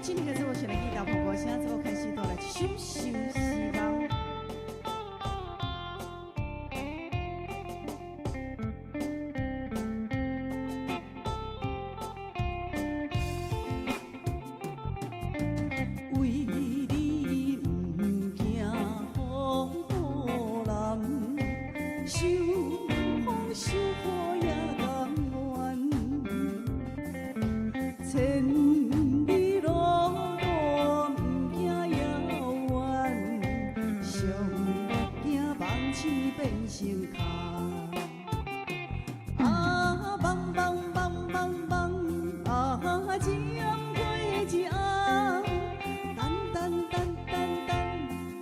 今天的節目是來去到播歌聲，節目開始都來一首相思夢。為你毋驚風雨淋，受風受苦也甘願。千里路途毋驚遙遠，上驚夢醒變成空。啊，夢夢夢夢夢，啊，一暗過一暗。等等等等等，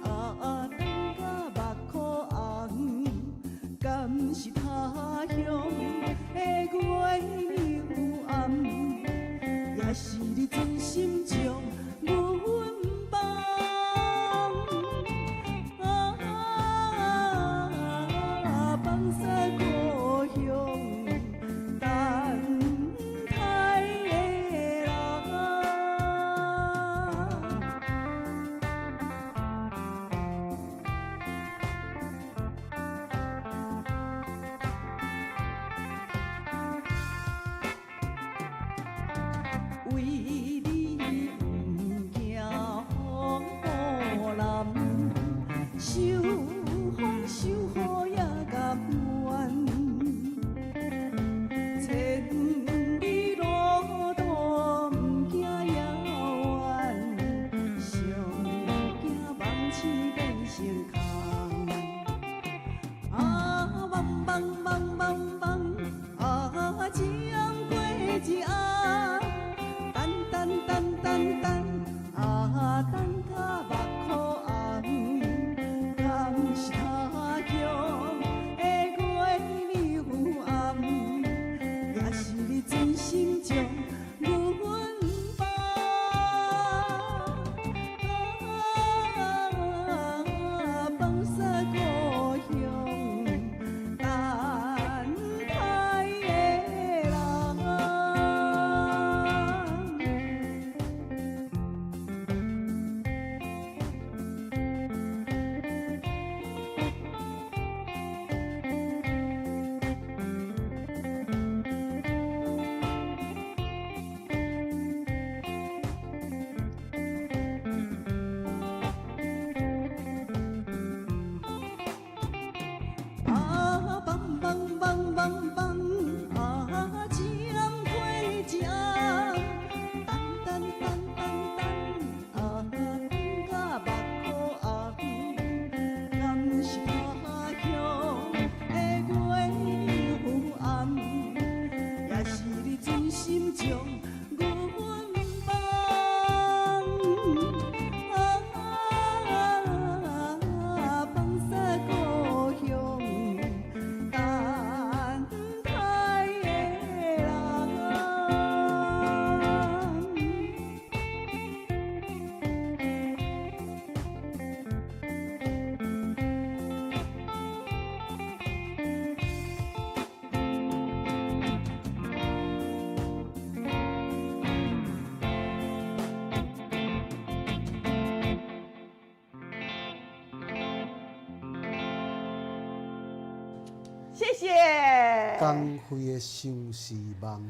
啊等甲目眶紅，敢是他鄉的月娘暗，抑是你真心將阮放？啊，放煞故鄉等待的人。為你毋驚風雨淋，受風受雨也甘願。千里路途毋驚遙遠，上驚夢醒變成空。啊，夢夢夢夢夢，啊，一暗過一暗。等等等等等，啊，等甲目眶紅，敢是他鄉的月娘暗，抑是你真心將阮放？啊，放煞故鄉等待的人。啊，夢夢夢夢夢，啊，一暗過一暗，等等等等等，啊，等甲目眶紅，敢是他鄉的月娘暗，抑是你真心將阮放？啊，放煞故鄉等待的人。謝謝。江輝的相思夢。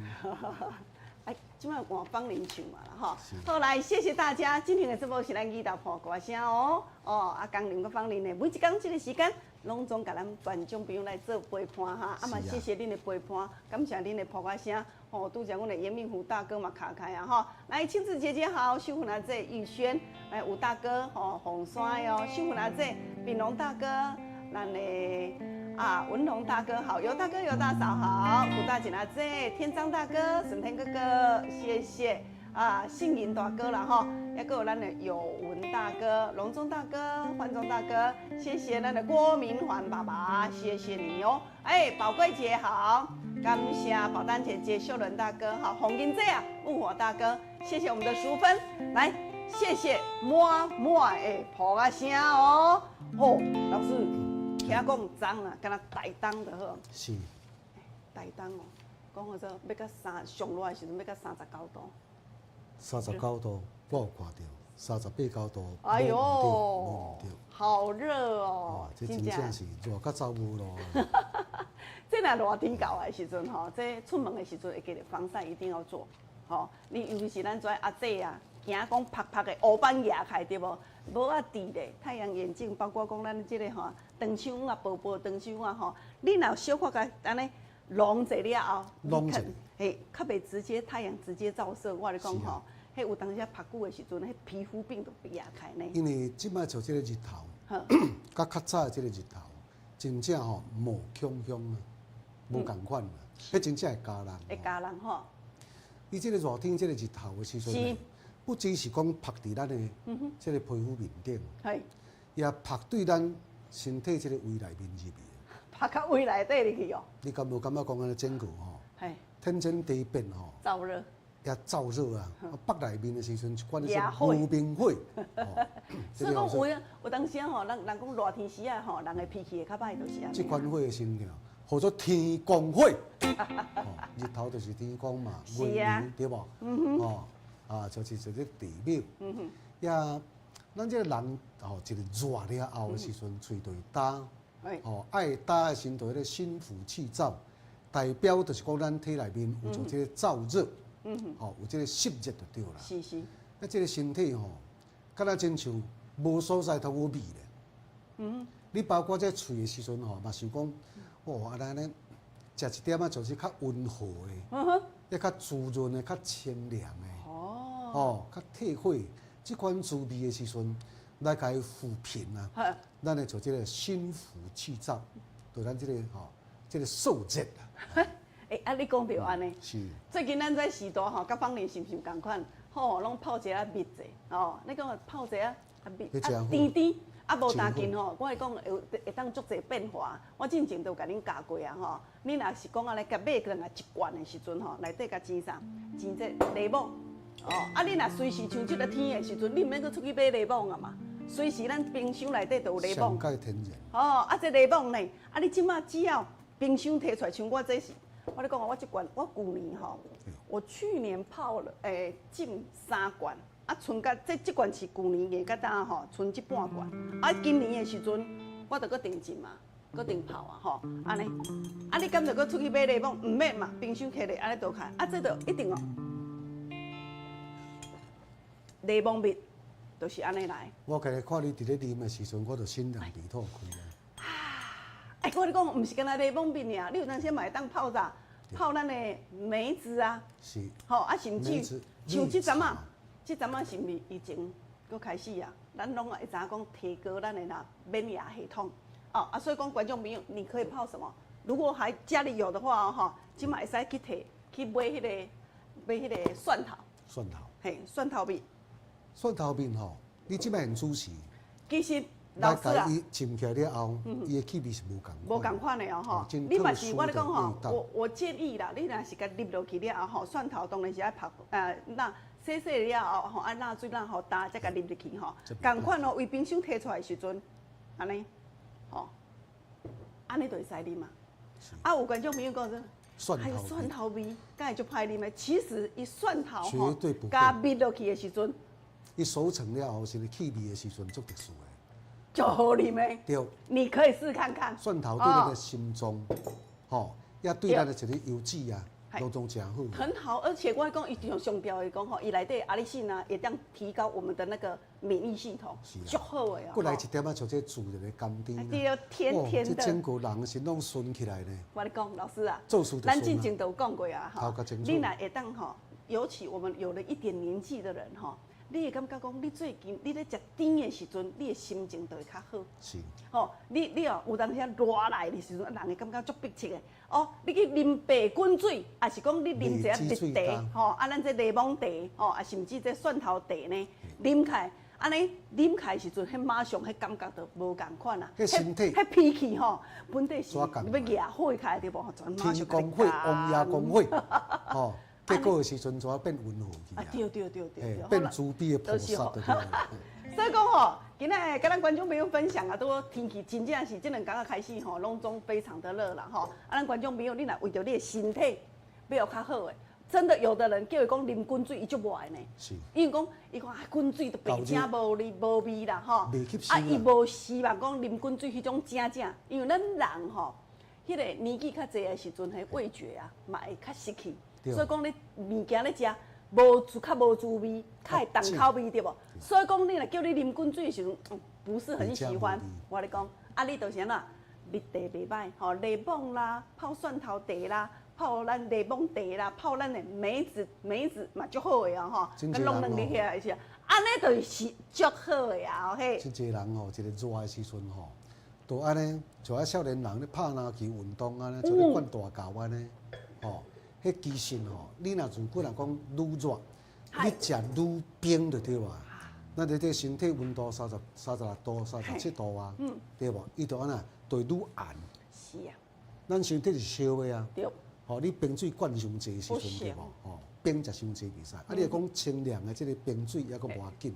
哎，這擺換芳玲唱嘛啦吼。好來，謝謝大家，今天的節目是咱語豆破歌聲哦。哦，啊，江林佮芳玲呢，每一工這個時間，攏總共咱觀眾朋友來做陪伴哈。啊嘛，謝謝恁的陪伴，感謝恁的破歌聲。吼，拄才阮的嚴明虎大哥嘛卡開啊吼。來，親子姐姐好，秀芬阿姐玉軒，來吳大哥吼，紅山喲，秀芬阿姐，炳龍大哥，咱的。啊，文龍大哥好，尤大哥、尤大嫂好，古大姐阿姐、天章大哥、沈天哥哥，謝謝啊，信銀大哥啦吼，抑閣有咱的有文大哥、龍中大哥、焕中大哥，謝謝咱的郭明環爸爸，謝謝你哦。哎，寶貴姐好，感謝寶丹姐姐、秀倫大哥好，紅金姐啊，木火大哥，謝謝我們的淑芬，來，謝謝滿滿的噗仔聲哦。吼，老師。聽講昨啊，敢若台東就好。是。台東哦，講號做欲到三上熱的時陣欲到39度。39度，我有看著，38、9度，哎無毋對，無喲毋對。好熱哦。哦，這真正是熱甲走無路。這若熱天到的時陣吼，這出門的時陣會記得防曬一定要做。吼，你尤其是咱這阿姐啊，驚講曝曝的烏斑額開對無？帽仔戴咧，太陽眼鏡，包括講咱這個吼，長袖啊，薄薄長袖啊吼，你若小可共按呢挵者了後，挵者嘿，較袂直接太陽直接照射，我咧講吼，彼有當時曝久的時陣，彼皮膚病就會開呢。因為這擺像這個日頭，佮較早的這個日頭，真正吼無強強啊，無仝款啊，彼真正會咬人。會咬人吼。伊這個熱天，這個日頭的時陣，不只是講曝佇咱的這個皮膚面頂，也曝對咱身體這個胃內面入去。曝到胃內底入去哦。你敢無感覺講按呢整個吼？天旋地變吼。燥熱。也燥熱啊！腹內面的時陣，一款是無明火。所以講有影有當時吼，人人講熱天時啊吼，人的脾氣會較歹，就是按呢。這款火的心情，號做天公火。日頭就是天公嘛，月亮對無？哦，啊，就是一個地表。也，咱這個人吼，一個熱了後的時陣，喙就會焦。哦，愛焦的時陣，彼個心浮氣躁，代表就是講咱體內面有像這個燥熱。吼，有這個濕熱就對啦。啊，這個身體吼，敢若親像無所在通好避咧。你包括這喙的時陣吼，嘛想講，哦，啊按呢，食一點仔就是較溫和的，抑較滋潤的、較清涼的。哦。較退火，這款滋味的時陣，來共伊撫平啊。咱會做這個心浮氣躁，就咱這個吼，這個燥熱啊。欸，啊，你講著按呢。是。最近咱這時代吼，佮芳齡是毋是仝款？吼，攏泡一下蜜者，吼，你講泡一下啊蜜啊甜甜，啊無焦緊吼，我會講會會當足濟變化。我進前都有共恁教過啊吼。你若是講按呢，共買轉來一罐的時陣吼，內底共煎啥？煎這檸檬。哦，啊你若隨時像這个天的時陣，你毋免閣出去買檸檬啊嘛。隨時咱冰箱內底都有檸檬。天然。哦，啊這檸檬呢？啊你這馬只要冰箱提出來，像我這是。我咧講，我這罐我舊年吼，我去年泡了，欸，浸三罐，啊，賰甲這這罐是舊年的，甲今吼，賰這半罐，啊，今年的時陣，我就閣定浸嘛，閣定泡啊，吼，按呢，啊，你敢著閣出去買檸檬？毋免嘛，冰箱摕咧，按呢倒開，啊，這就一定哦，檸檬蜜就是按呢來。我今日看你佇咧啉的時陣，我就心涼鼻吐開啊。欸，我咧講，毋是干焦檸檬蜜爾，你有當時嘛會當泡啥？泡咱的梅子啊，吼啊，甚至像這陣仔，這陣仔是毋是疫情閣開始啊？咱攏會知影講提高咱的啦免疫系統，哦啊，所以講觀眾朋友，你可以泡什麼？如果還家裡有的話吼，這馬會使去提去買彼個買彼個蒜頭。蒜頭。嘿，蒜頭蜜。蒜頭蜜吼，你這擺用煮時。其實。老師啊，伊浸起來了後，伊的氣味是無仝。無仝款的哦，吼。你嘛是我咧講吼，我建議啦，你若是共入落去了後吼，蒜頭當然是愛曝，那洗洗了後吼，愛抐水抐予焦，才共入入去吼。仝款哦，為冰箱提出來的時陣，按呢，吼，按呢就會使啉嘛。啊，有觀眾朋友講說，還有蒜頭味，敢會足歹啉的？其實伊蒜頭吼，加蜜落去的時陣，伊熟成了後，是氣味的時陣足特殊的。就好啉的，對，你可以試看看。蒜頭對咱的心臟，吼，也對咱的一個油脂啊，攏總誠好。很好，而且我講伊上上重要的講吼，伊內底阿里信啊，會當提高我們的那個免疫系統，足好的哦。閣來一點仔像這自然的甘甜，對，甜甜的。這整個人是攏順起來呢。我咧講，老師啊，做事咱之前都有講過啊，吼，你若會當吼，尤其我們有了一點年紀的人吼。你會感覺講，你最近你咧食甜的時陣，你的心情就會較好。是。吼，你你哦，有當時熱來的時陣，人會感覺足迫切的。哦，你去啉白滾水，抑是講你啉一下蜜茶，吼，啊，咱這檸檬茶，吼，啊，甚至這蒜頭茶呢，啉起來，按呢啉起來時陣，彼馬上彼感覺就無仝款啊。彼身體。彼脾氣吼，本底是欲惹火起來對無？天公火，王爺公火，吼。結果的時陣就變溫和去啊！對對對對，變慈悲的菩薩就對了。所以講吼，今仔日佮咱觀眾朋友分享啊，拄天氣真正是這兩工仔開始吼，攏總非常的熱啦吼。啊，咱觀眾朋友，你若為著你的身體欲予較好的，真的有的人叫伊講啉滾水，伊就無愛呢。因為講伊講啊，滾水都白食無味無味啦吼。啊，伊無希望講啉滾水彼種正正，因為咱人吼，彼個年紀較濟的時陣，彼味覺啊嘛會較失去。所以講你物件咧食，無滋較無滋味，較會重口味對無？所以講你若叫你啉滾水的時陣，不是很喜歡。我咧講，啊你就是按怎？蜜茶袂歹吼，檸檬啦，泡蒜頭茶啦。泡咱檸檬茶啦，泡咱的梅子，梅子嘛足好的哦吼，佮弄兩粒起來是，按呢就是足好的啊嘿。真濟人吼，一個熱的時陣吼，都按呢，像啊少年人咧拍籃球運動按呢，像咧灌大球按呢，吼，彼其實吼，你若如果若講愈熱，你食愈冰就對啊。咱這個身體溫度36度、37度啊，對無？伊就按怎，就會愈寒。是啊。咱身體是燒的啊。對。吼，你冰水灌傷濟時陣對無？吼，冰食傷濟袂使。啊，你若講清涼的這個冰水抑閣無要緊。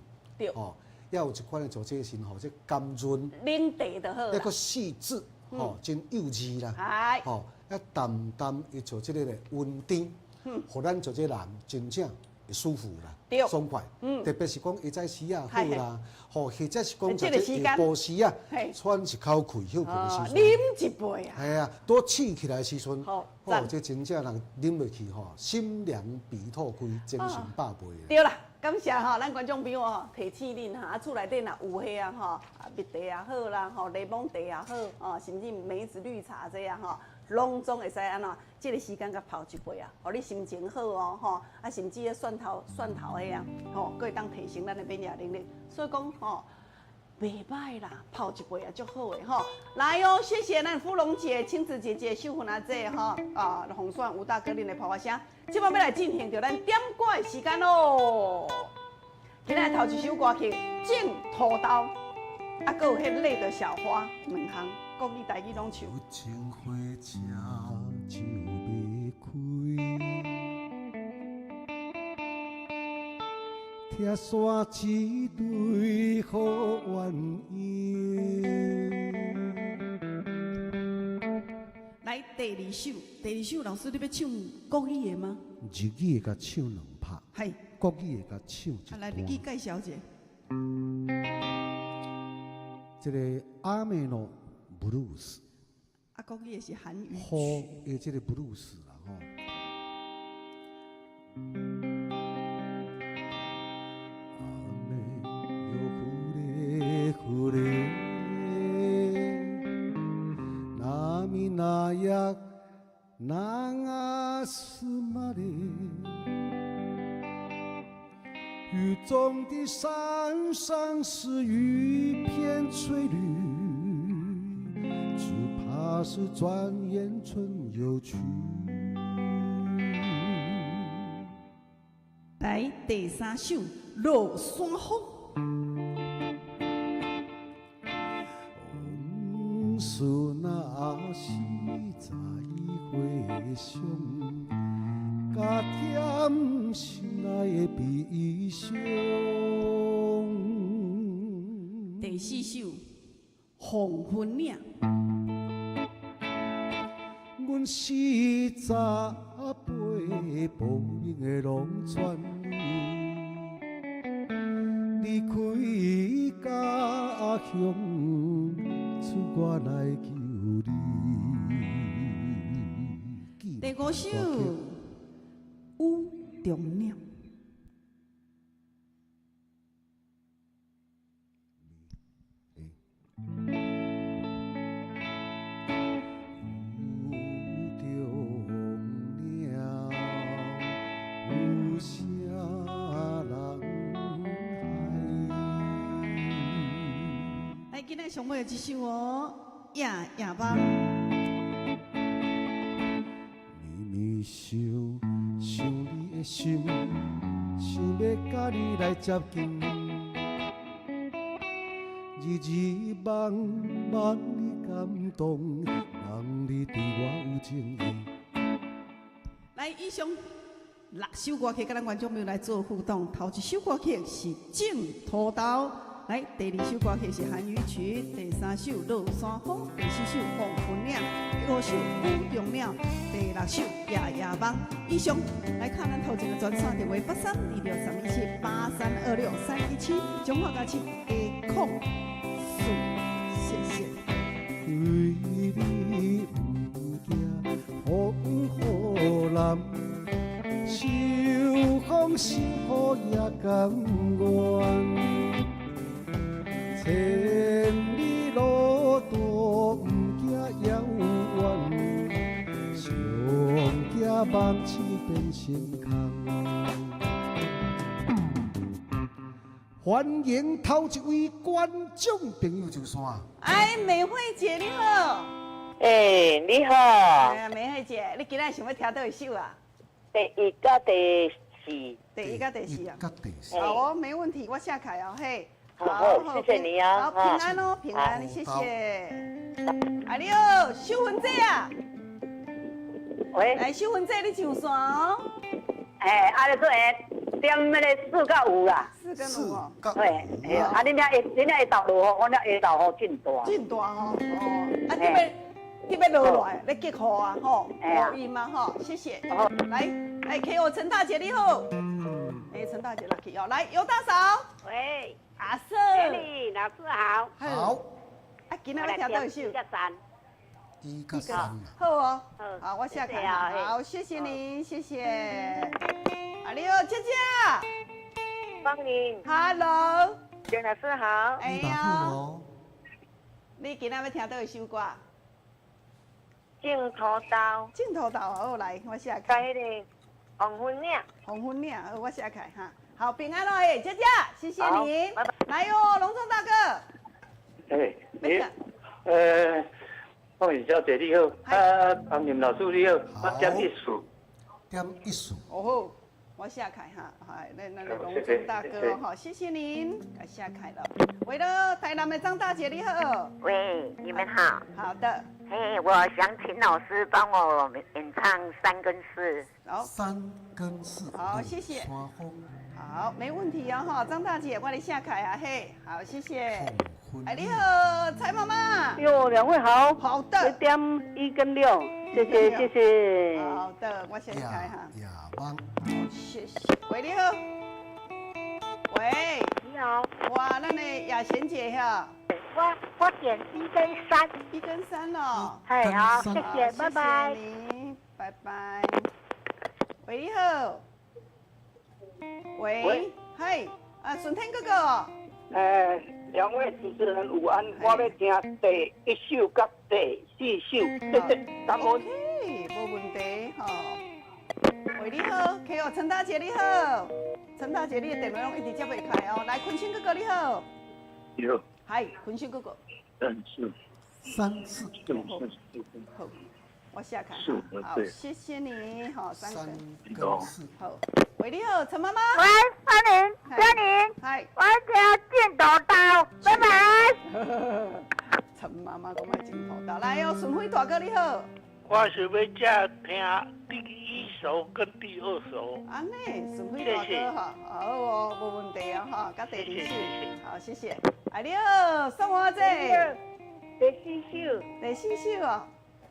吼，抑有一款的做這個吼，這甘潤。冷茶就好。抑閣細緻，吼，真幼稚啦。吼，抑淡淡伊做這個咧溫甜，予咱做這個人真正會舒服啦，爽快。特別是講下早時啊好啦，吼，或者是講這下晡時啊，喘一口氣歇睏的時陣，啉一杯啊。係啊，拄醒起來的時陣，吼，這真正人啉落去吼，心涼鼻透開，精神百倍。對啦，感謝吼，咱觀眾朋友吼提醒恁哈，啊厝內底若有彼啊吼，啊蜜茶也好啦，吼檸檬茶也好，哦，甚至梅子綠茶這樣吼。攏總會使按怎？這個時間共泡一杯啊，予你心情好哦，吼啊，甚至蒜頭蒜頭彼啊，吼，閣會當提升咱的免疫能力。所以講吼，袂歹啦，泡一杯也足好的吼。來哦，謝謝咱芙蓉姐、青子姐姐、秀芬阿姐吼，啊，洪蒜吳大哥恁的泡花聲。這擺欲來進行著咱點歌的時間咯。今仔頭一首歌曲《種土豆》，啊，閣有彼個淚的小花兩項。國語、台語攏唱。有情火車就欲開，拆散一對好鸳鸯。來第二首，第二首老師你欲唱國語的嗎？日語會共唱兩拍，係國語會共唱一段。來，你去介紹者。這個阿美諾。布魯斯，啊，國語的是韓語。好，的這個布魯斯啦吼。雨降れ涙や流すまで。雨中的山上是一片翠綠。只怕是轉眼春又去。來第三首《落山風》。往事若是再回想，加添心內的悲傷。第四首《黃昏嶺》。阮是十八薄命的農村女，離開家鄉，出外來求你。第五首《雨中嶺》。來，今仔上尾的這首哦，《夜夜夢》。暝暝想想你的心，想欲佮你來接近。日日夢夢你感動，夢你對我有情意。來，以上六首歌曲，佮咱觀眾朋友來做互動。頭一首歌曲是《種土豆》，來，第二首歌曲是《韓語曲》，第三首《落山風》，第四首《黃昏嶺》，第五首《雨中鳥》，第六首《夜夜夢》。以上來敲咱頭前的專線電話83263178326317，彰化嘉義加空四，謝謝。為你毋驚風雨南，受風受雨也甘願。千里路途毋驚遙遠，上驚夢醒變心空。歡迎頭一位觀眾朋友上線。哎，美惠姐你好。哎，你好。哎呀，美惠姐，你今仔想欲聽佗一首啊？第一佮第四。第一佮第四啊。佮第四。好哦，沒問題，我寫開哦，嘿。好，謝謝你啊。好，平安哦，平安，謝謝。啊，你好，秀芬姐啊。喂。來，秀芬姐，你上線哦。哎，啊，你說會點彼個四佮五啦。四跟五哦。對，對啊，你遐下，你遐下晝落雨，我遐下晝雨真大。真大吼，哦，啊，特別落來，咧結雨啊，吼，雨音嘛，吼，謝謝。好，來，來，給我陳大姐你好。哎，陳大姐來去哦，來，尤大嫂。喂。阿瑟。老師好。好。啊，今仔欲聽佗一首？一三。一佮三。好哦。好，我寫開。好，謝謝您，謝謝。啊，你好，姐姐。歡迎。 Hello。鄭老師好。哎呀。你今仔欲聽佗一首歌？種土豆。種土豆好來，我寫開。佮彼个黃昏嶺。黃昏嶺，好，我寫開哈。好，平安咯，哎，姐姐，謝謝你。拜拜。來哦，龍總大哥。哎，你，鳳儀小姐你好，啊，黃林老師你好，我點一首。點一首。哦好，我寫開哈，係，咱的龍總大哥哈，謝謝您，共寫開了。喂了，台南的張大姐你好。喂，你們好。好的。嘿，我想請老師幫我演唱三跟四。好。三跟四。好，謝謝。好，沒問題哦，哈，張大姐，我來寫開啊，嘿，好，謝謝。哎，你好，蔡媽媽。喲，兩位好。好的。點一跟六，謝謝謝謝。好的，我寫開哈。夜夢。好，謝謝。喂，你好。喂。你好。哇，咱的雅賢姐哈。我點一跟三。一跟三哦。哎，好，謝謝，拜拜。謝謝你，拜拜。喂，你好。喂，嗨，啊，順天哥哥。哎，兩位主持人午安，我欲聽第一首佮第四首，謝謝，感恩。 OK，無問題吼。喂，你好，K 哦，陳大姐你好，陳大姐你的電話攏一直接袂開哦。來，坤生哥哥你好。你好。嗨，坤生哥哥。三四。三四。好，我寫開。好，謝謝你，好，三跟四。好。喂，你好，陳媽媽。喂，歡迎，歡迎。嗨，我聽種土豆，拜拜。陳媽媽講欲種土豆，來哦，順輝大哥你好。我是欲才聽第一首跟第二首。按呢，順輝大哥哈，好哦，無問題哦，哈，佮第二首，好，謝謝。哎，你好，宋華姐。第四首。第四首哦。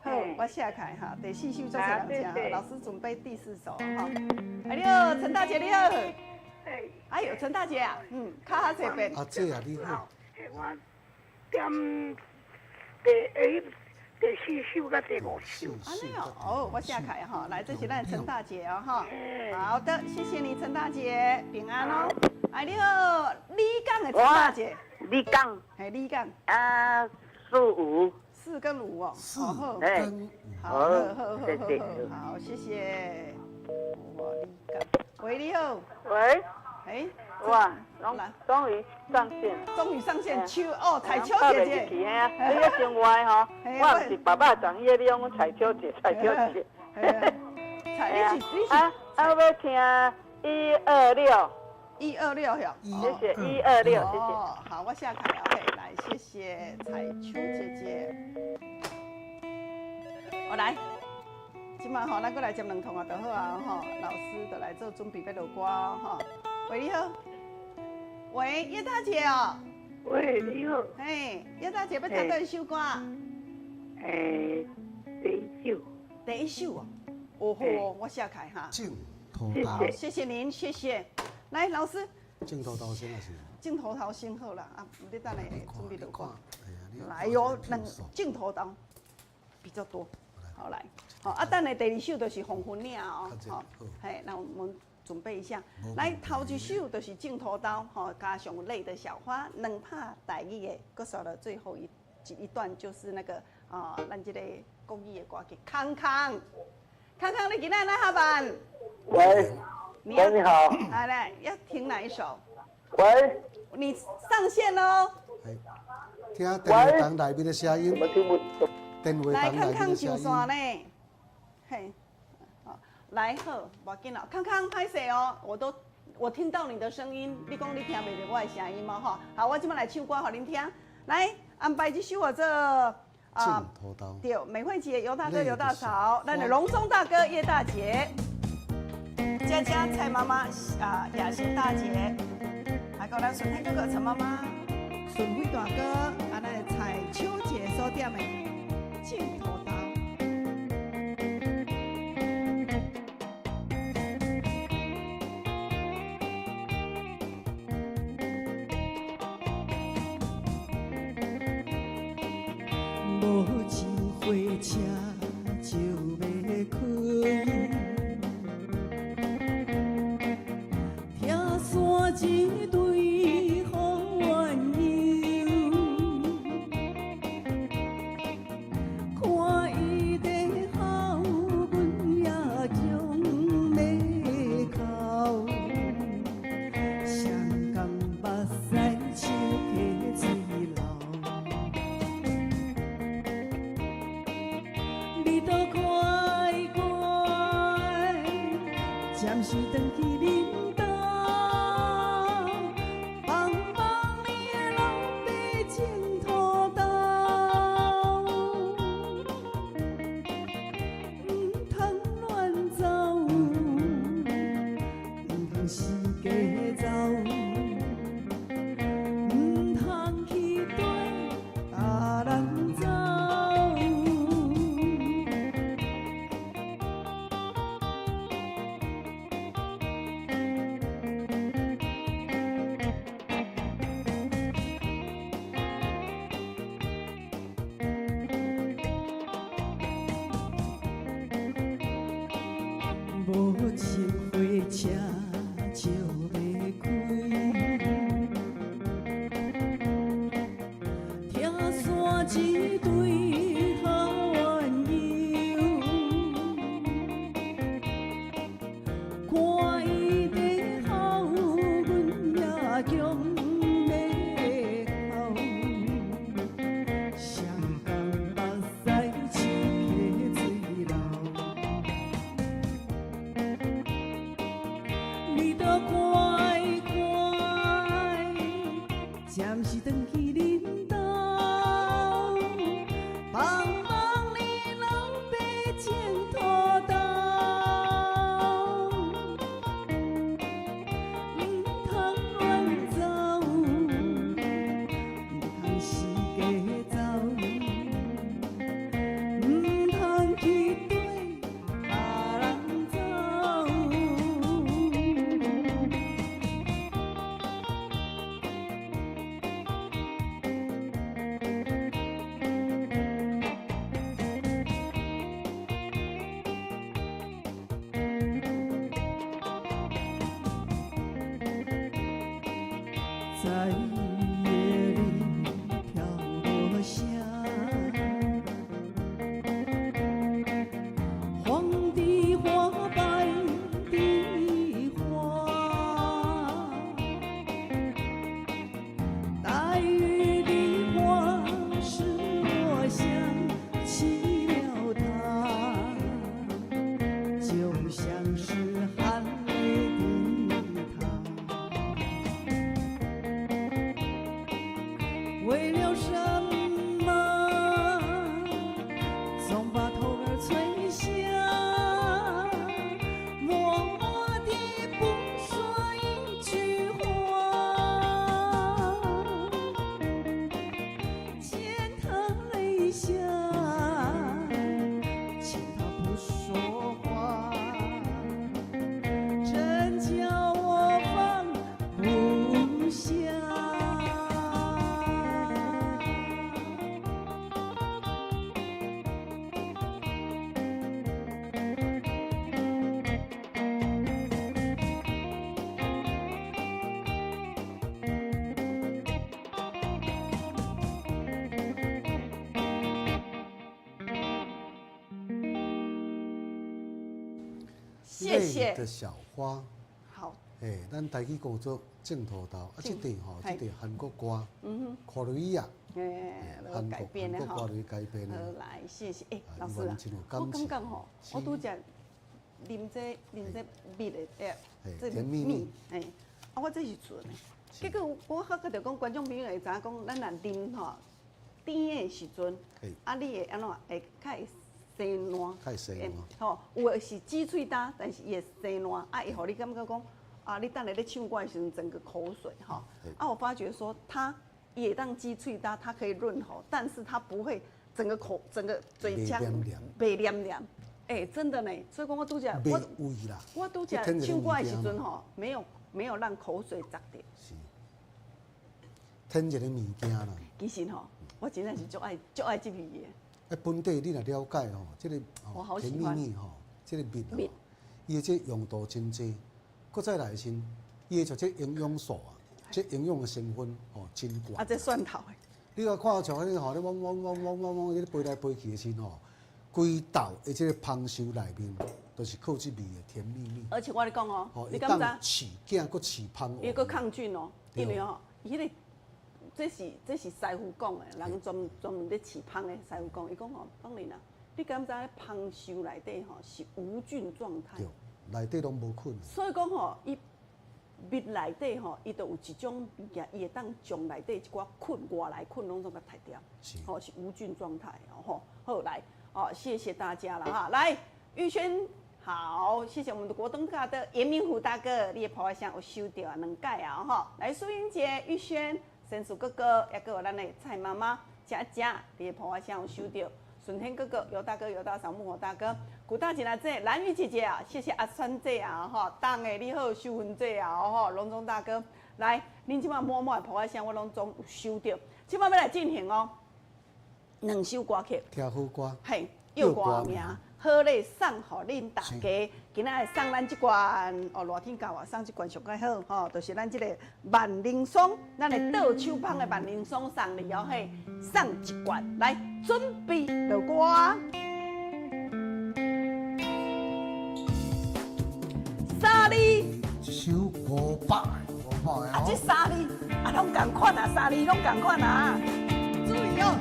好，我寫開哈，第四首足濟人聽，老師準備第四首哈。哎，你好，陳大姐你好。哎呦，陳大姐啊，嗯，較較濟遍。阿姐啊，你好。我點第一、第四首佮第五首。按呢哦，哦，我寫開哈，來，這是咱陳大姐哦，哈。好的，謝謝你，陳大姐，平安哦。哎，你好，李港的陳大姐。李港。嘿，李港。啊，四五。四跟五哦，四跟五，好，好，好，好，好，好，謝謝。哇，李港，喂，你好。喂。哎，哇，終於上線。終於上線，秋哦，彩秋姐姐。你遐真歪吼，我毋是爸爸長伊，你講彩秋姐，彩秋姐。彩，你是你是。啊啊，我欲聽一二六。一二六喲。謝謝一二六，謝謝。好，我寫開 OK，來，謝謝彩秋姐姐。我來，這馬吼，咱閣來接兩通啊，就好啊吼。老師就來做準備欲落歌吼。喂，你好。喂，葉大姐哦。喂，你好。嘿，葉大姐欲聽佗一首歌？第一首。第一首哦，哦好哦，我寫起來哈。種土豆。好，謝謝您，謝謝。來，老師。種土豆先還是？種土豆先好啦，啊，你等下準備落看。來喲，兩種土豆比較多。好來，好啊，等下第二首就是黃昏嶺哦，好，嘿，那我們準備一下。來，頭一首就是種土豆，吼，加上淚的小花，兩拍台語的，閣煞了最後一段就是那個啊，咱這個國語的歌曲。康康，康康，你今仔來下班？喂，喂，你好。來來，要聽哪一首？喂，你上線嘍。聽電話筒內面的聲音。電話來，筒內康康面的聲上線音。呢？嘿，好，來好，無要緊啦。康康歹勢哦，我都我聽到你的聲音，你講你聽袂著我的聲音嗎？吼，好，我這擺來唱歌予恁聽。來，安排這首叫做種土豆。對，美惠姐、尤大哥、尤大嫂，咱的榮忠大哥、葉大姐，佳佳、蔡媽媽啊，雅欣大姐，還有咱順天哥哥陳媽媽、順輝大哥，啊，咱的彩秋姐所點的《種土豆》。無情火車就欲開，拆散一對好鸳鸯，看伊在哭，阮也强欲哭，双工目屎像溪水流。你都快快，暫時轉去恁兜，幫幫你的老爸種土豆，毋通亂走，毋通四界走，毋通去綴別人走。無情火車就欲開，拆散一對好鸳鸯，看伊在哭，阮也强欲哭，双工目屎像溪水流。你都快快，暫時轉去恁兜，幫幫你老爸種土豆，毋通亂走，毋通四界走，毋通去綴別人走。在夜裡飄落下，黃的花白的花，帶雨的花使我想起了她，就像是含淚的她。謝謝。的小花。好。欸，咱台語講做種土豆，啊，這段吼，這段韓國歌，嗯哼，Korea，欸，改編的吼，韓國歌改編的。好，來，謝謝。欸，老師啊，我感覺吼，我拄則啉這蜜的，欸，這蜜，欸，啊，我這是純的。結果我發覺著講，觀眾朋友會知影講，咱若啉吼甜的時陣，啊，你會按怎會較會生爛？較會生爛。吼，有的是止喙焦，但是伊會生爛，啊，會予你感覺講，啊，你等下咧唱歌的時陣，整個口水吼。啊，我發覺說，它也當止喙焦，它可以潤喉，但是它不會整個口整個嘴腔袂黏黏。欸，真的呢，所以講我拄則我拄則唱歌的時陣吼，沒有讓口水砸著。是。添一個物件啦。其實吼，我真正是足愛這味的。啊，本地你若了解吼，這個甜蜜蜜吼，這個蜜吼，伊的這用途真濟。閣再來是，伊的這營養素啊，這營養的成分吼真懸。啊，這蒜頭的。你若看像彼個吼，你嗡嗡嗡嗡嗡嗡，你飛來飛去的時吼，規道的這個芳香內面，都是靠這味的甜蜜蜜。而且我咧講哦，你敢知？飼囝閣飼芳。伊閣抗菌哦，因為吼，伊彼個。這是師傅講的，人專門咧飼蜂的師傅講，伊講吼，芳玲啊，你敢知蜂箱內底吼是無菌狀態？對，內底攏無菌。所以講吼，伊蜜內底吼，伊就有一種物件，伊會當將內底一寡菌、外來菌攏總共殺掉。是。吼，是無菌狀態哦。好，來，哦，謝謝大家了哈。來，玉軒，好，謝謝我們的國東大的嚴明虎大哥，你的婆仔聲有收到啊，兩擺啊吼。來，蘇英姐、玉軒。神樹哥哥，也閣有咱的蔡媽媽，食食，你的婆仔聲有收到。順天哥哥、尤大哥、尤大嫂、木火大哥、古大姐来这，蘭玉姐姐啊，謝謝阿川姐啊，吼，當的你好，秀芬姐啊，吼，龍中大哥，來，恁這擺滿滿的婆仔聲，我攏總有收到。這擺欲來進行哦，兩首歌曲，聽好歌，嘿，藥歌名。好咧，送予恁大家。今仔日送咱這罐哦，熱天到啊，送這罐上較好吼，就是咱這個萬靈霜，咱的倒手芳的萬靈霜送你哦嘿，送一罐，來準備落歌。三字，一首500个，500个。啊，這三字啊，攏仝款啊，三字攏仝款啊，注意哦。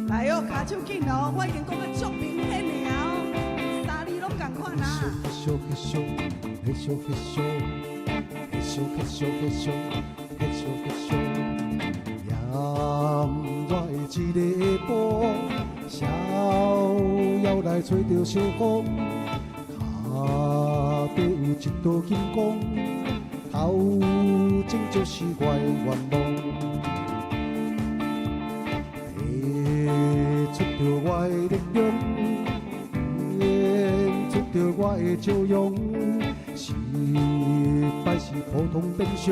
來哦，跤手緊哦，我已經講得足明顯的啊，三字攏仝款啊。炎熱的一个下晡，逍遙來吹著小風，跤底有一道金光，頭前就是我的願望。提出著我的力量，演出著我的笑容。失敗是普通平常，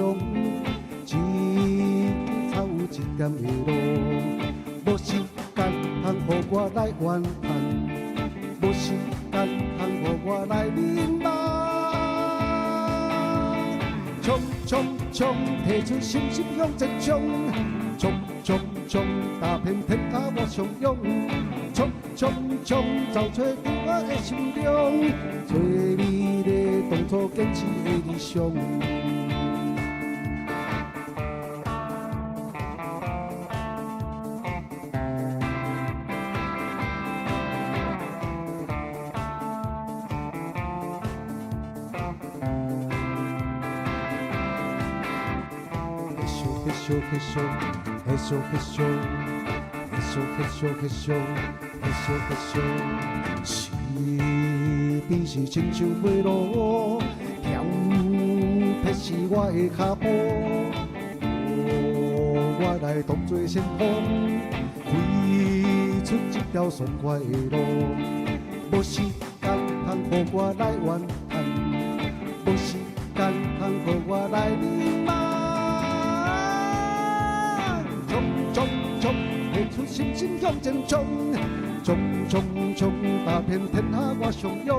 只差有一點的路。無時間通予我來怨嘆，無時間通予我來迷茫。衝衝衝，提出信心向前衝，衝衝衝，踏遍天下我相擁。衝衝衝，走揣著我的心中，做美麗當初堅持的理想。爿，身边是亲像火炉，调皮是我的脚步，予我來當作先鋒，開出這條爽快的路。無時間通予我來怨嘆，無時間通予我來迷茫。衝衝衝，提出信心向前衝，衝衝衝，踏遍天下我相擁。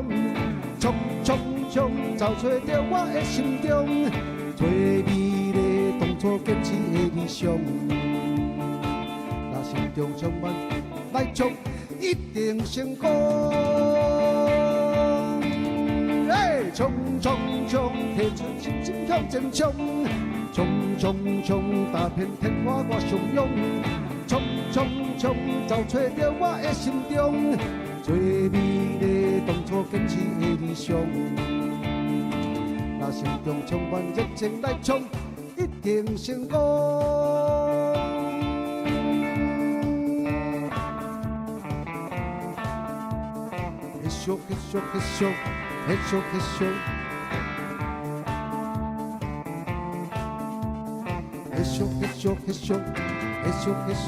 衝衝衝，走揣著我的心中，做美麗當初初堅持的理想。若心中充滿來衝，一定成功。嘿，衝衝衝，提出信心向前衝，衝衝衝，踏遍天花我洶湧，衝衝衝，找揣著我的心中最美麗當初堅持的理想。若心中充滿熱情來衝，一定成功。繼續，繼續，繼續，繼續，繼續，繼續，繼續，繼續，繼續，繼續。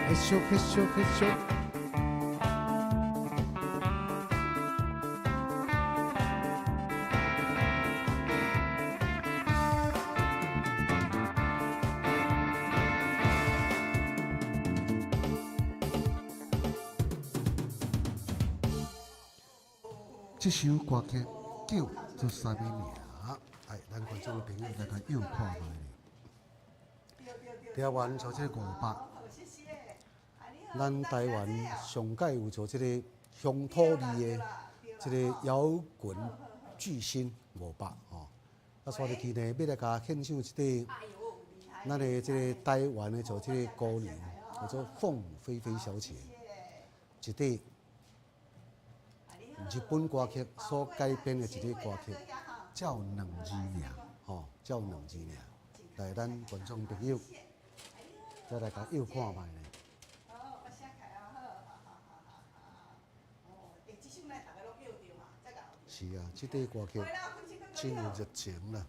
繼續，繼續，繼續。這首歌曲叫做啥物名？哎，咱觀眾朋友來共唱看覓咧。台灣做這個500，咱台灣上蓋有做這個鄉土味的這個搖滾巨星500吼。啊，煞入去呢，欲來共獻唱一塊咱的這個台灣的做這個姑娘，叫做鳳飛飛小姐，一塊日本歌曲所改編的一個歌曲，叫兩字爾，吼，叫兩字爾。來，咱觀眾朋友再來共唱看覓咧。是啊，這塊歌曲真有熱情啦。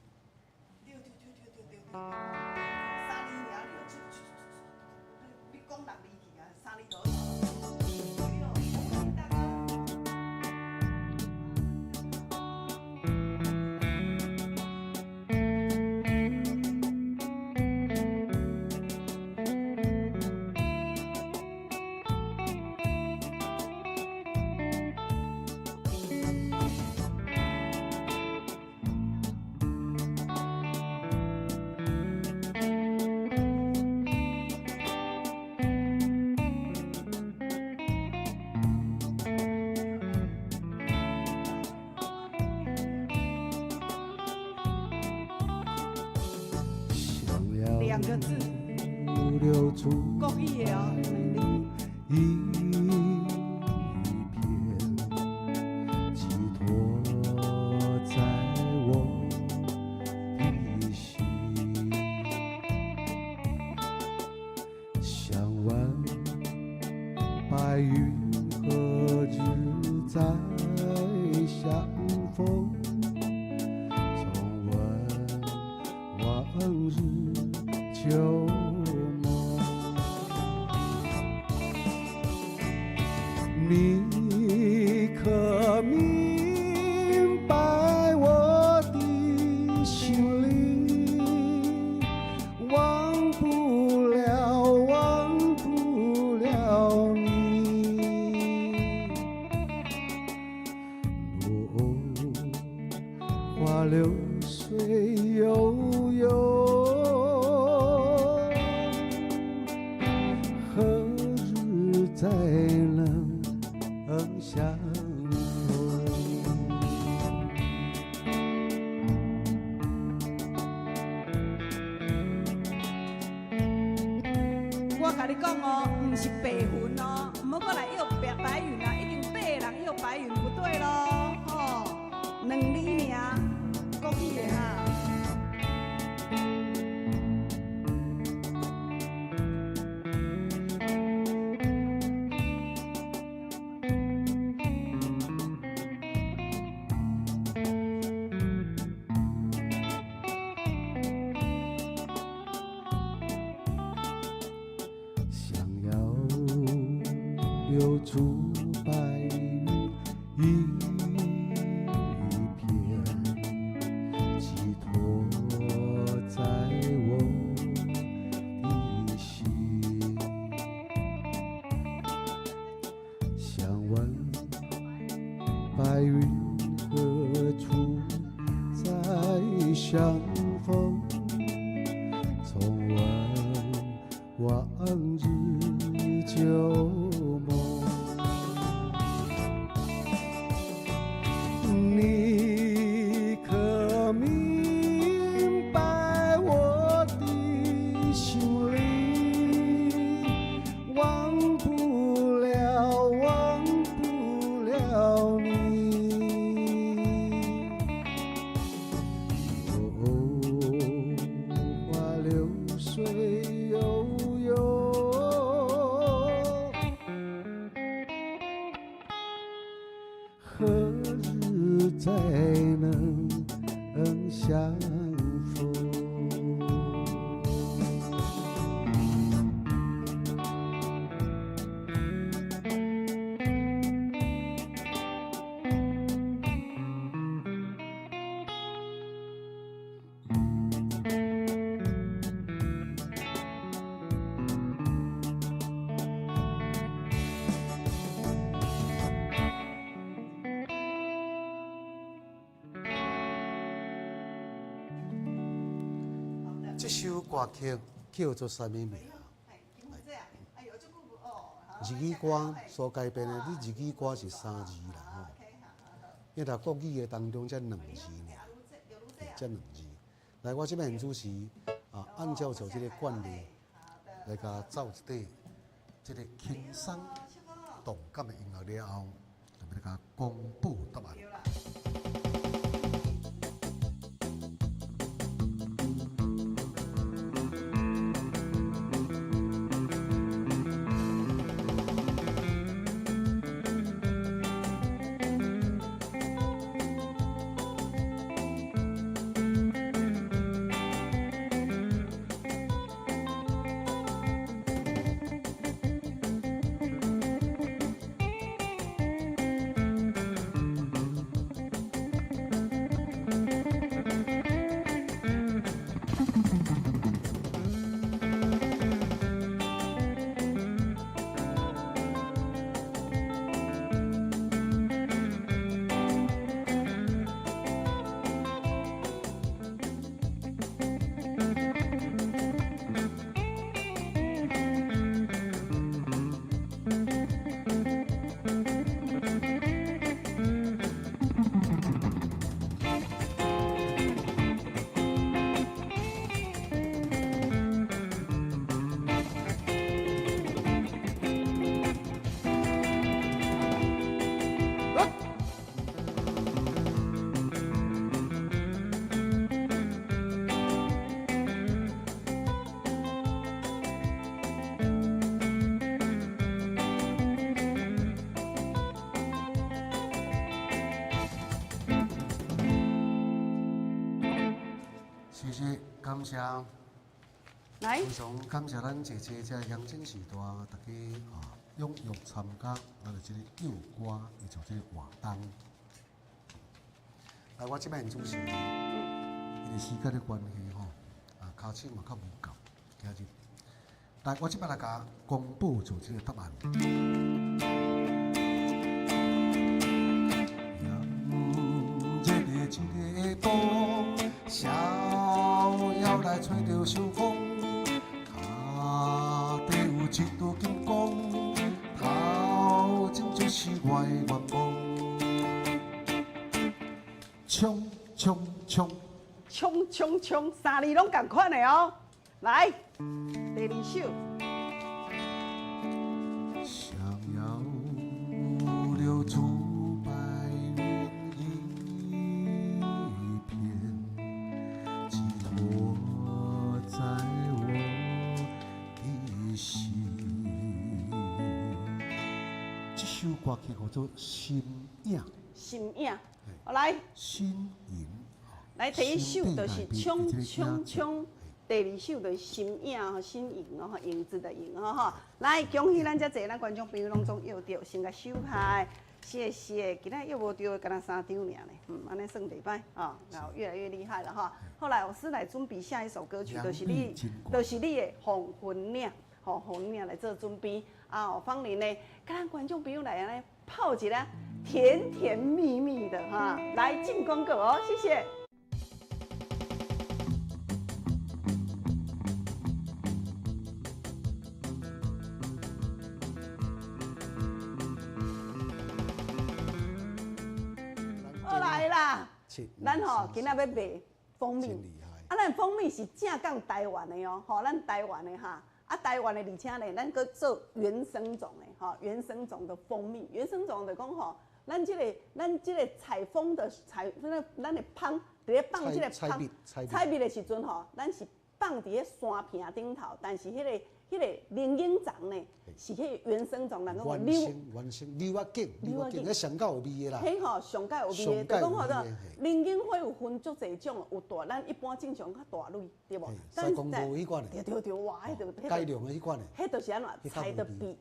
兩個字，國語的哦。一片寄託在我的心，想問白雲何日再相逢？重溫往日舊夢，你可明白我的心裡，忘不了，忘不了你。落花流水悠悠，何日再能相逢？我共你講哦，毋是白雲哦，毋好閣來約白白雲啊，已經八个人約白雲不對咯，吼，兩字爾，國語的哈。想要留住白雲一片，寄託在我的心。想問白雲相逢，重溫往日舊夢。你可明白我的心裡，忘不了，忘不了你。哦，花流水悠悠，何日再能相逢？這首歌曲叫做啥物名？日語歌所改編的，你日語歌是三字啦吼，因為國語的當中才兩字爾，才兩字。來，我這擺主持啊，按照做這個慣例來共奏一塊這個輕鬆動感的音樂了後，就欲來共公布答案。謝謝，感謝。來，非常感謝咱姐姐這陽間時段，大家啊踴躍參加咱的這個唱歌以及這個活動。來，我這擺主持，因為時間的關係吼，啊，跤手嘛較無夠，今日。來，我這擺來共公布做這個答案。這個下晡，逍遙來吹著秋風，跤底有一道金光，頭前就是我的願望。衝衝衝！衝衝衝！三字攏仝款的哦。來，第二首。想要留住白雲一片，寄託在我的心。這首歌曲叫做《心影》。心影，來。心影。來，第一首就是衝衝衝，第二首就是心影吼，心影哦，影子的影吼吼。來，恭喜咱遮濟咱觀眾朋友攏總約著，先共收開，謝謝。今仔約無著，敢若三張爾呢，按呢算袂䆀哦，然後越來越厲害了哈。後來老師來準備下一首歌曲，就是你，就是你的《黃昏嶺》，吼，黃昏嶺來做準備。啊，芳玲呢，共咱觀眾朋友來按呢泡一下甜甜蜜蜜的哈，來進廣告哦，謝謝。咱吼今仔欲賣蜂蜜，啊，咱蜂蜜是正港台灣的哦，吼，咱台灣的哈，啊，台灣的，而且呢，咱閣做原生種的，吼，原生種的蜂蜜，原生種就講吼，咱這個採蜂的採，咱的蜂，佇咧放這個蜂，採蜜的時陣吼，咱是放佇咧山坪頂頭，但是彼個靈隱蟲呢，是彼個原生種，人講原生原生柳仔頸，柳仔頸，彼上較有味的啦。彼吼上蓋有味的，就講吼做靈隱花有分足濟種，有大，咱一般正常較大蕊，對無？西公無彼款的。對對對，哇，彼就改良的彼款的。彼就是按怎採的比。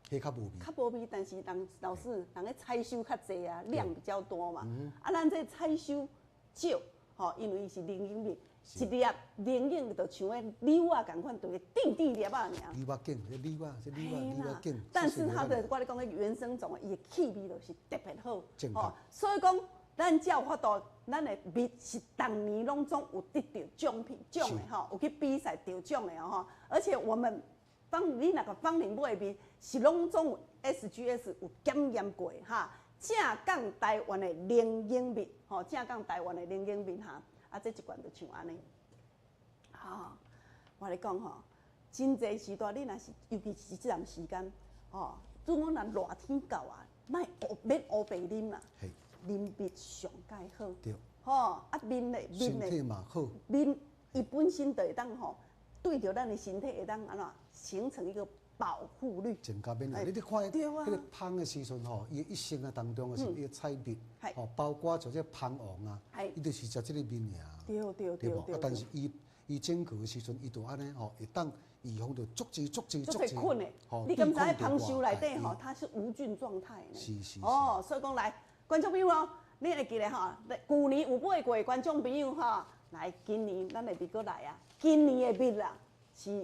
彼較無味。較無味，但是人老師人咧採收較濟啊，量比較多嘛。啊，咱這採收少，吼，因為伊是靈隱蜜。一粒靈隱就像彼柳仔仝款，就是甜甜粒仔爾。柳仔頸，這柳仔，這柳仔，柳仔頸。但是它的我咧講，原生種的，伊的氣味就是特別好。吼，所以講，咱才有法度，咱的蜜是逐年攏總有得著獎品獎的吼，有去比賽得獎的吼。而且我們芳你若個芳鄰買的蜜是攏總有 SGS 有檢驗過哈，正港台灣的靈隱蜜，吼，正港台灣的靈隱蜜哈。啊，這一罐就像按呢，吼，我咧講吼，真濟時代你若是，尤其是這段時間，吼，如果若熱天到啊，莫烏免烏白啉啦，啉蜜上蓋好，吼，啊面咧面咧，身體嘛好，面伊本身就會當吼，對著咱的身體會當按怎形成一個保護率。增加免疫力，你看彼個蜂的時陣吼，伊一生啊當中的時，伊採蜜，吼，包括像這蜂王啊，伊就是食這個蜜爾，對無？啊，但是伊伊整個的時陣，伊就按呢吼，會當預防著足濟足濟足濟菌的。你敢知蜂箱內底吼，它是無菌狀態呢？是是。哦，所以講來，觀眾朋友哦，你會記得吼，舊年有買過的觀眾朋友吼，來今年咱的蜜閣來啊，今年的蜜啦是。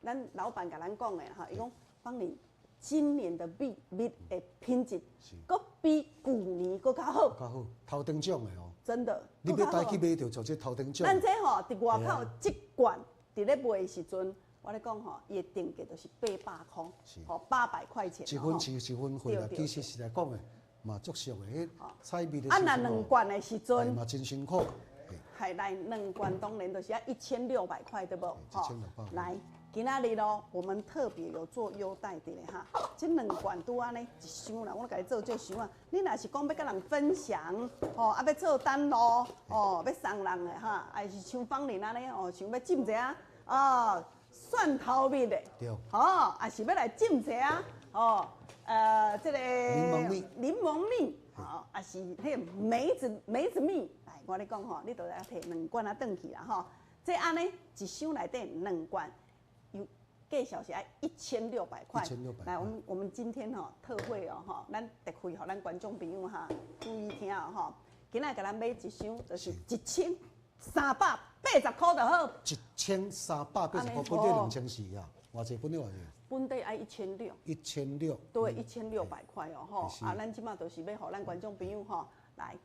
咱老闆共咱講的吼，伊講芳鄰今年的蜜蜜的品質，閣比舊年閣較好。較好，頭等獎的哦。真的。你欲帶去買著就這頭等獎。咱這吼佇外口這罐佇咧賣的時陣，我咧講吼，伊的定價就是800塊，吼800塊錢。一分錢一分貨啦，其實實在講的嘛足俗的，彼採蜜的。啊，若兩罐的時陣嘛真辛苦。係來兩罐當然就是愛1600塊，對無？1600。來。今仔日咯，我們特別有做優待的咧哈，這兩罐拄按呢一箱啦，我共你做這箱啊。你若是講欲佮人分享，吼，啊欲做單路，哦，欲送人的哈，還是像芳鄰按呢哦，想欲浸一下哦，蒜頭蜜的，對，吼，也是欲來浸一下哦，這個檸檬蜜，檸檬蜜，吼，也是彼個梅子蜜，來，我咧講吼，你就來提兩罐仔轉去啦吼。這按呢一箱內底兩罐。有介紹是愛1600塊，來，我們今天吼特惠哦吼，咱特惠予咱觀眾朋友哈，注意聽哦吼，今仔共咱買一箱就是1380塊就好。1380塊，本底2400啊，偌濟本底偌濟？本底愛一千六。一千六。對，1600塊哦吼，啊，咱這馬就是欲予咱觀眾朋友吼來。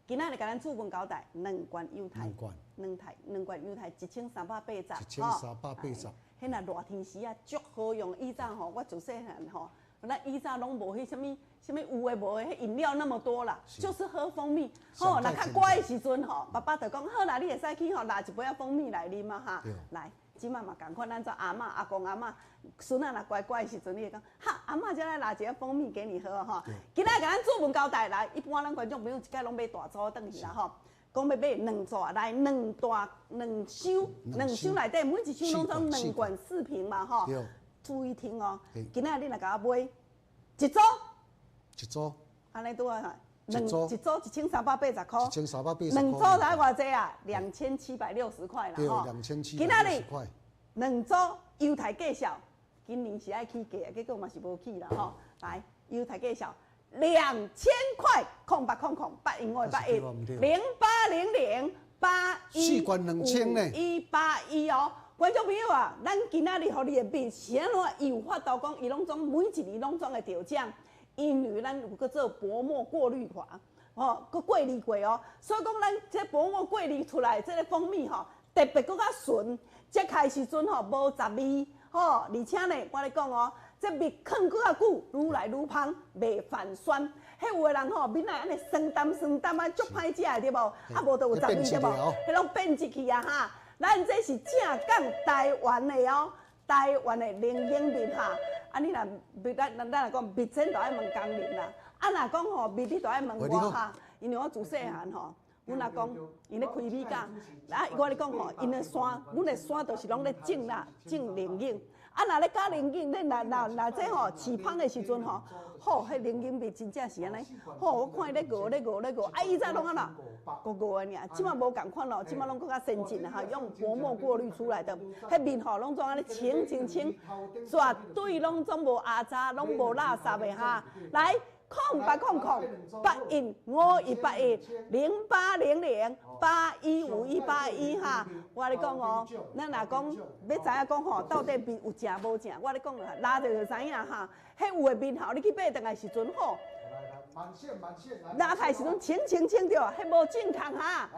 今仔日共咱主問交代，兩罐猶太，兩台兩罐猶太1380， 1380。彼若熱天時啊，足好用。以前吼，我自細漢吼，咱以前攏無彼啥物啥物有的無的，彼飲料那麼多啦，就是喝蜂蜜。吼，若較乖的時陣吼，爸爸就講好啦，你會使去吼拿一杯仔蜂蜜來啉啊哈。來，這馬嘛仝款，咱做阿嬤、阿公、阿嬤，孫仔若乖乖的時陣，你會講哈，阿嬤才來拿一個蜂蜜給你喝吼。今仔共咱主問交代來，一般咱觀眾朋友一概攏買大組轉去啦吼。講欲買兩組來兩大兩箱，兩箱內底每一箱攏裝兩罐四瓶嘛吼。注意聽哦，今仔日你若共我買一組，一組，按呢拄啊，兩一組1380塊，1380。兩組才偌濟啊？2760塊啦吼。 2760塊。兩組優待介紹，今年是愛起價，結果嘛是無起啦吼。來，優待介紹2000塊，0800 0800 581 0800 81 四罐2000呢 181哦。觀眾朋友啊，咱今仔日予你的蜜是按怎有法度講，伊攏總每一年攏總會得獎，因為咱有閣做薄膜過濾法，吼，閣過濾過哦。所以講，咱這薄膜過濾出來這個蜂蜜吼，特別閣較純。揭開時陣吼無雜味，吼，而且呢，我咧講哦，這蜜囥閣較久，愈來愈芳，袂反酸。彼彼有的人吼，面來按呢酸澹酸澹啊，足歹食的對無？啊，無就有雜味對無？彼攏變質去啊哈！咱這是正港台灣的哦，台灣的龍眼蜜哈。啊，你若蜜咱咱若講蜜煎就愛問工人啦。啊，若講吼蜜，你就愛問我哈，因為我自細漢吼，阮阿公𪜶咧開米店，啊，我咧講吼，𪜶的山，阮的山就是攏咧種啦，種龍眼。啊，若咧加龍眼，咧若若若這吼飼芳的時陣吼，吼，彼龍眼蜜真正是按呢，吼，我看伊咧熬咧熬咧熬，啊，以前攏按怎，糊糊的爾，這馬無仝款咯，這馬攏閣較先進啦哈，用薄膜過濾出來的，彼蜜吼攏總按呢清清清，絕對攏總無阿渣，攏無垃圾的哈，來。0800 0800 0 0800 815181哈，我咧講哦，咱若講欲知影講吼，到底蜜有正無正？我咧講拉著就知影哈。彼有的蜜吼，你去買轉來時陣吼，拉開時陣清清清著，彼無正確哈。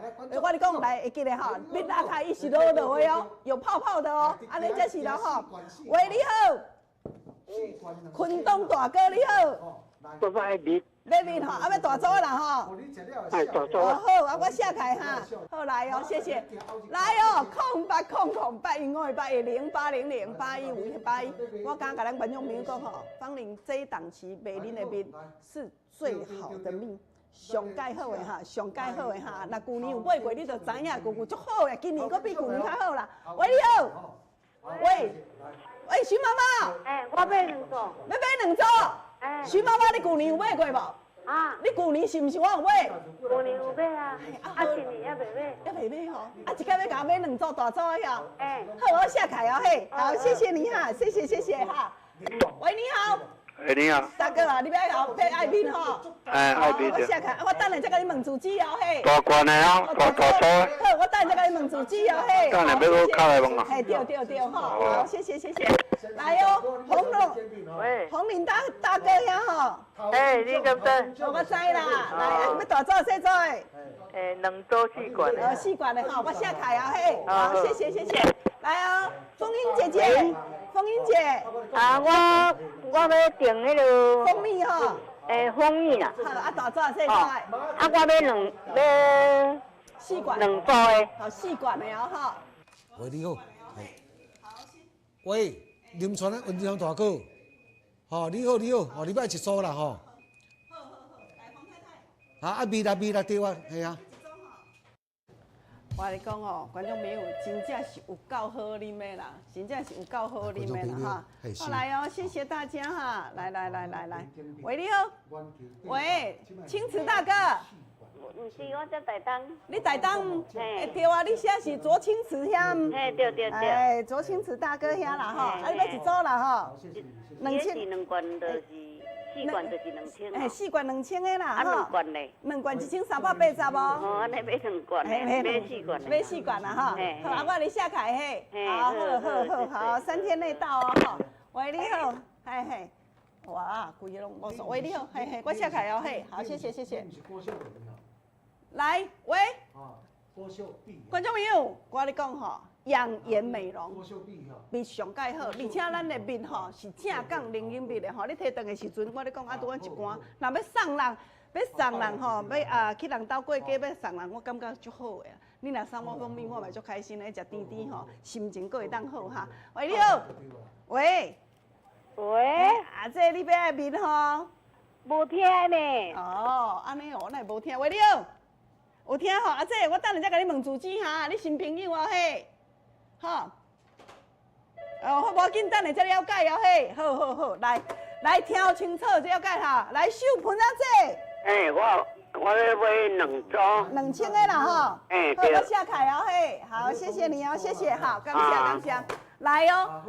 我咧講來會記得吼，蜜拉開伊是落落的哦，有泡泡的哦，按呢才是啦吼。喂，你好，坤東大哥你好。我愛蜜，欲蜜吼，啊欲大組啦吼。哎，大組。哦好，啊我寫開哈，好來哦，謝謝。來哦，0800 8151 81 0800 8151 81。我剛共咱觀眾朋友講吼，芳玲這檔期賣恁的蜜是最好的蜜，上蓋好的哈，上蓋好的哈。若舊年有買過，你就知影，舊舊足好的，今年閣比舊年較好啦。喂，你好，喂，喂，徐媽媽。哎，我買兩組。欲買兩組。徐媽媽，你舊年有買過無？啊！你舊年是毋是我有買？舊年有買啊，啊，今年猶未買。猶未買吼，啊，這擺欲共我買兩組大組的遐。欸，好，我寫開哦嘿，好，謝謝你哈，謝謝謝謝哈。喂，你好。欸，你好。大哥啊，你欲愛欲愛蜜吼？欸，愛蜜。我寫開，我等下才共你問住址哦嘿。大罐的啊，大大組。好，我等下才共你問住址哦嘿。等下欲閣敲來問啊。嘿，對對對吼，好，謝謝謝謝。來哦，紅龍，喂，紅林大大哥遐吼。欸，你敢知？我知啦，來，啊，欲大組細組的？欸，兩組四罐的。哦，四罐的吼，我寫開啊嘿，好，謝謝謝謝。來哦，鳳英姐姐，鳳英姐。啊，我我欲訂彼个蜂蜜吼。欸，蜂蜜啦。好，啊，大組細組的。啊，我欲兩欲四罐。兩組的。好，四罐的哦，吼。喂，你好。喂，林川的溫強大哥，吼，你好，你好，吼，你欲愛一組啦，吼。好好好，來黃太太。啊啊，蜜啦蜜啦，對啊，係啊。我咧講哦，觀眾朋友真正是有夠好啉的啦，真正是有夠好啉的啦哈。好來哦，謝謝大家哈，來來來來來，喂，你好，喂，青瓷大哥。毋是，我佇台東。你台東？欸，對啊，你寫是卓青瓷遐。嘿，對對對。哎，卓青瓷大哥遐啦吼，啊，你欲一組啦吼。兩千。兩罐就是四罐，就是兩千。哎，四罐兩千的啦，啊，兩罐咧。兩罐1380哦。哦，按呢買兩罐，買四罐。買四罐啦，吼。好，啊，我來寫開嘿。好，好，好，好，好，3天內到哦，吼。喂，你好，嘿嘿。哇，規个攏無數。喂，你好，嘿嘿，我寫開哦，嘿，好，謝謝，謝謝。來，喂，觀眾朋友，我咧講吼，養顏美容，蜜上蓋好，而且咱的蜜吼是正港龍眼蜜的吼。你提轉的時陣，我咧講啊，拄阮一罐，若欲送人，欲送人吼，欲啊去人兜過節欲送人，我感覺足好的。你若送我蜂蜜，我嘛足開心的，食甜甜吼，心情閣會當好哈。喂，你好，喂，喂，阿姐，你欲愛蜜吼？無聽呢。哦，按呢哦，哪會無聽？喂，你好。有聽吼，阿姐，我等下才共你問住址哈，你新朋友哦嘿，吼，哦，好，無要緊，等下才了解哦嘿，好好好，來來聽清楚，這了解哈，來秀芬阿姐。欸，我我欲買兩組。兩千的啦吼。欸，好，我寫開哦嘿，好，謝謝你哦，謝謝，好，感謝感謝，來哦，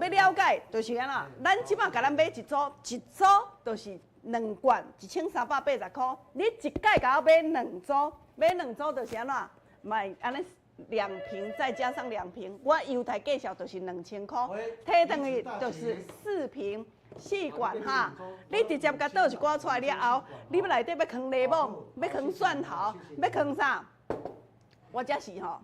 欲了解就是按怎，咱這擺共咱買一組，一組就是。兩罐1380塊，你一擺共我買兩組，買兩組就是按怎？買按呢兩瓶再加上兩瓶，我猶太介紹就是2000塊，提轉去就是四瓶四罐哈。你直接共倒一寡出來了後，你欲內底欲囥檸檬，欲囥蒜頭，欲囥啥？我這是吼，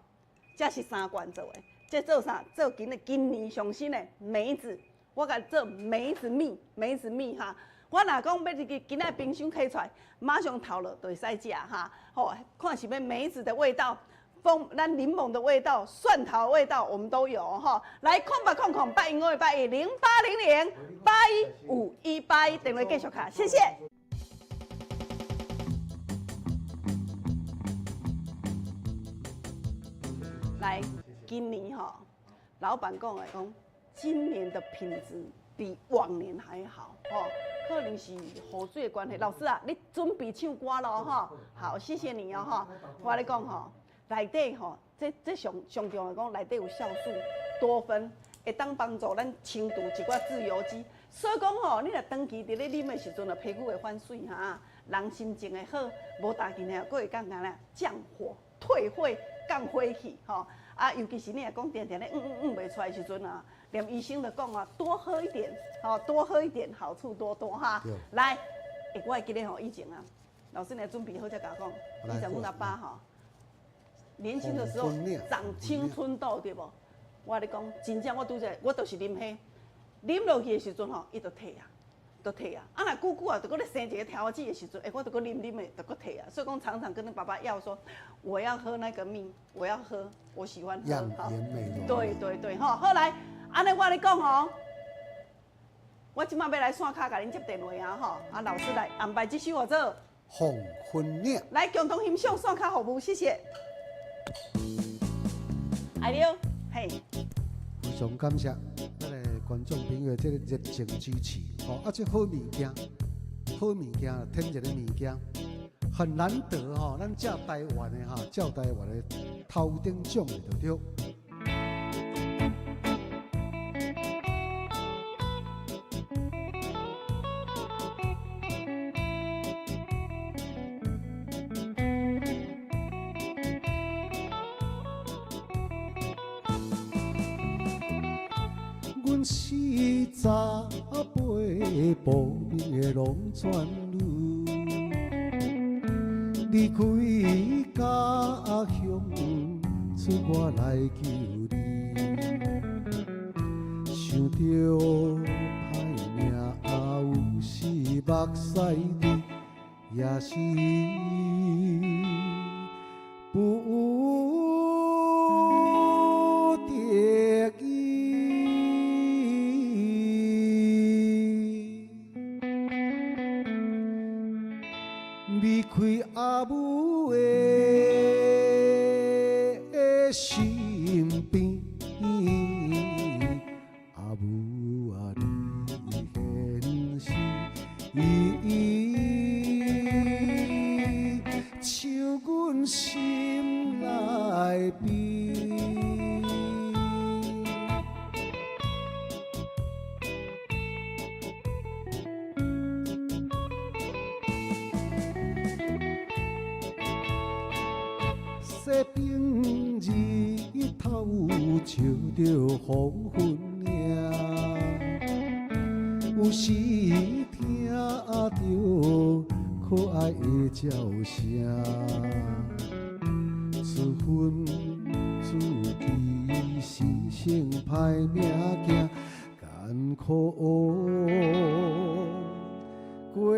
這是三罐做的，這做啥？做今日今年上新的梅子，我共做梅子蜜，梅子蜜哈。我若講欲入去，今仔冰箱開出來，馬上頭落就會使食哈。好，看是欲梅子的味道。蜂咱檸檬的味道、蒜頭的味道，我們都有哈。來，0800 0800 815181，電話繼續敲，謝謝。來，今年哈，老闆講的講，今年的品質比往年還好，吼，可能是雨水的關係。老師啊，你準備唱歌咯，哈，好，謝謝你哦，哈，我咧講吼。內底吼，這這上上重要講，內底有酵素多酚，會當幫助咱清除一寡自由基。所以講吼，你若長期佇咧啉的時陣啊，皮膚會反水哈，人心情會好，無大件爾，閣會降啥降火、退火、降火氣吼。啊，尤其是你若講定定咧袂出來的時陣啊，連醫生都講啊，多喝一點，吼，多喝一點，好處多多哈。來，欸，我會記得吼，以前啊，老師你準備好才共我講，以前阮阿爸吼。年輕的時候長青春痘對無？我共你講，真正我拄則，我就是啉彼，啉落去的時陣吼，伊就退啊，就退啊。啊，若久久啊，就閣咧生一個條子的時陣，欸，我就閣啉啉的，就閣退啊。所以講，常常跟爸爸要說，我要喝那個蜜，我要喝，我喜歡喝。養顏美容。對對對，吼，好來，按呢我共你講哦，我這擺欲來線跤共恁接電話啊，吼，啊，老師來安排這首號做《黃昏嶺》。來，共同欣賞線跤服務，謝謝。愛了，嘿。非常感謝咱的觀眾朋友這个熱情支持，吼啊，這好物件，好物件，天然的物件，很難得吼，咱這台灣的哈，這台灣的頭等獎的就對。阮是十八步兵的龍泉女，離開家鄉，出外來求你，想著歹命，有時目屎滴，也是不得已。離開阿母的身邊，阿母啊，你現時像阮心內邊。西邊日頭照著黃昏嶺，有時聽著可愛的鳥聲，自恨自己生性歹命囝，艱苦過日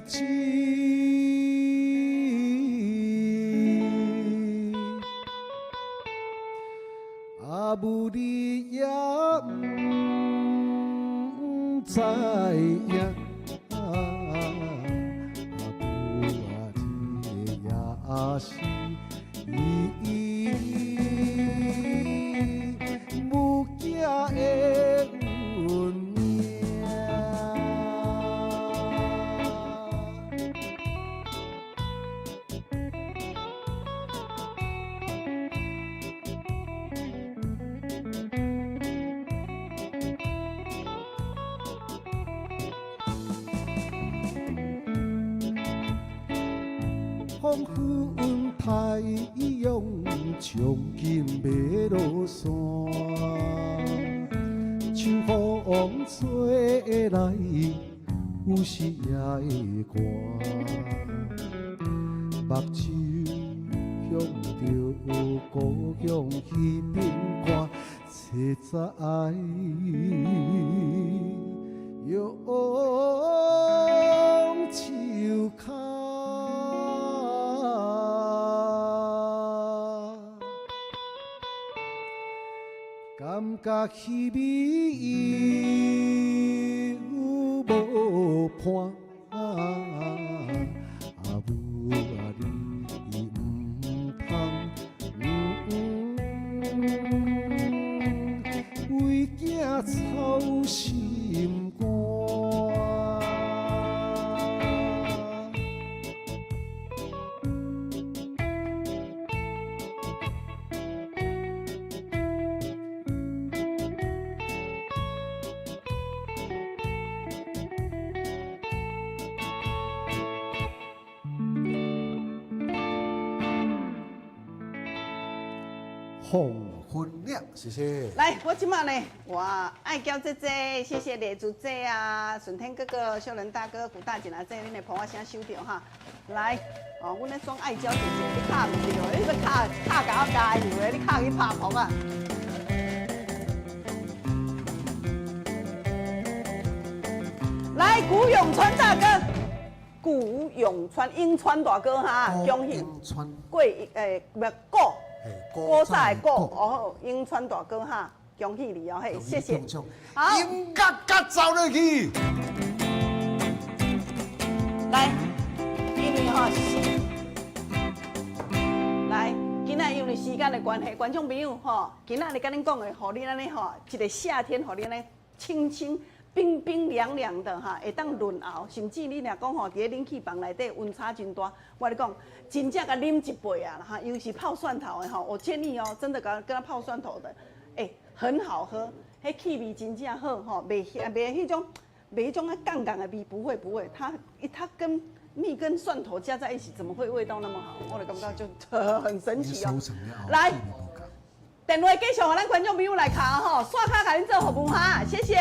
子。阿母你也毋知影，阿母啊，這也是母囝的運命。黃昏太陽將近欲落山，秋風吹來，有時也會寒。目睭向著故鄉彼邊看，這凄哉用手跤，感覺彼味猶無伴。阿母啊，你毋通為囝操心肝。黃昏了，謝謝。來，我這馬呢，哇，愛嬌姐姐，謝謝麗珠姐啊，順天哥哥、秀仁大哥、古大姐啊，這恁的婆我先收著哈。來，哦，阮咧裝愛嬌姐姐，你敲毋著，你欲敲敲共我加油的，你敲去拍噗仔。來，古永川大哥，古永川，永川大哥哈，恭喜。過欸，毋古。古早的古哦，永川大哥哈，恭喜你哦，嘿，謝謝。好，音樂甲走落去。來，因為吼，來，今仔因為時間的關係，觀眾朋友吼，今仔日共恁講的，予你按呢吼，一个夏天，予你按呢清清冰冰涼涼的哈，會當潤喉，甚至你若講吼，佇咧冷氣房內底溫差真大，我跟你講，真正共啉一杯啊，哈，尤其泡蒜頭的吼，我建議哦，真的共跟他泡蒜頭的，欸，很好喝，彼氣味真正好吼，袂袂彼種袂彼種啊摃摃的味，不會不會，它跟蜜跟蒜頭加在一起，怎麼會味道那麼好？我就感覺就很神奇哦。來，電話繼續予咱觀眾朋友來敲吼，刷卡共恁做服務哈，謝謝。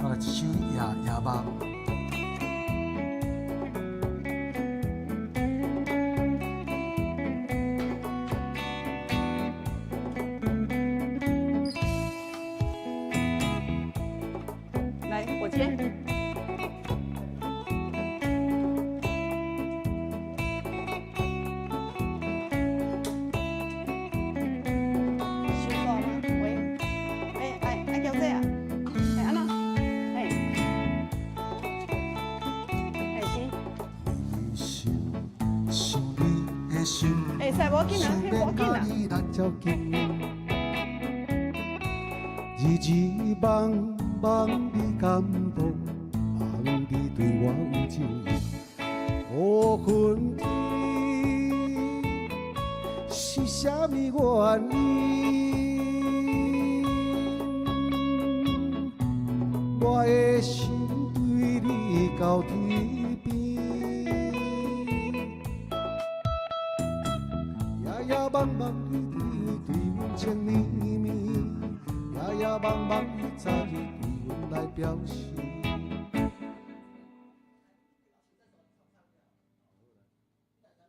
我來一首夜夜夢。來，我接。收到嗎？喂，欸，愛愛叫這啊？欸，按怎？嘿，嘿是。你心，想你的心，欸，使無要緊啊，彼無要緊啊。日日夢夢你感動，夢你對我有情意，五分天是啥物原因？我的心對你到天邊，夜夜夢夢你對阮情綿綿，夜夜夢夢你早日對阮來表示。